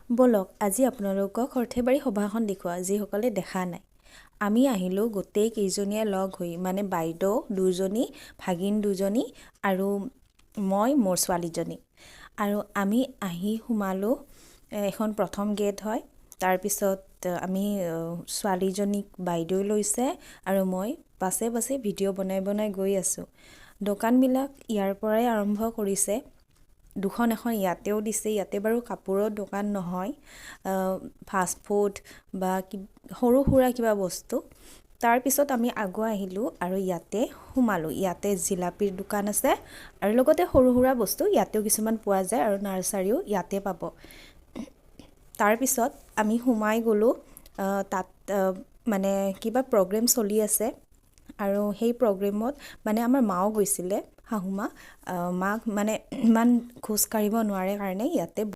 ব'লক, আজি আপোনালোকক সৰ্থেবাৰী সভাখন দেখুৱাওঁ, যিসকলে দেখা নাই। আমি আহিলোঁ গোটেই কেইজনীয়ে লগ হৈ, মানে বাইদেউ দুজনী, ভাগিন দুজনী আৰু মই, মোৰ ছোৱালীজনী। আৰু আমি আহি সোমালোঁ। এখন প্ৰথম গেট হয়। তাৰপিছত আমি ছোৱালীজনীক বাইদেৱে লৈছে আৰু মই পাছে পাছে ভিডিঅ' বনাই বনাই গৈ আছোঁ। দোকানবিলাক ইয়াৰ পৰাই আৰম্ভ কৰিছে। দুখন এখন ইয়াতেও দিছে। ইয়াতে বাৰু কাপোৰৰ দোকান নহয়, ফাষ্ট ফুড বা সৰু সুৰা কিবা বস্তু। তাৰপিছত আমি আগুৱাই আহিলোঁ আৰু ইয়াতে সোমালোঁ। ইয়াতে জিলাপিৰ দোকান আছে আৰু লগতে সৰু সুৰা বস্তু ইয়াতেও কিছুমান পোৱা যায় আৰু নাৰ্চাৰীও ইয়াতে পাব। তাৰপিছত আমি সোমাই গ'লোঁ। তাত মানে কিবা প্ৰগ্ৰেম চলি আছে আৰু সেই প্ৰগ্ৰেমত মানে আমাৰ মাও গৈছিলে, শাহুমা। মাক মানে ইমান খোজ কাঢ়িব নোৱাৰে কাৰণে ইয়াতে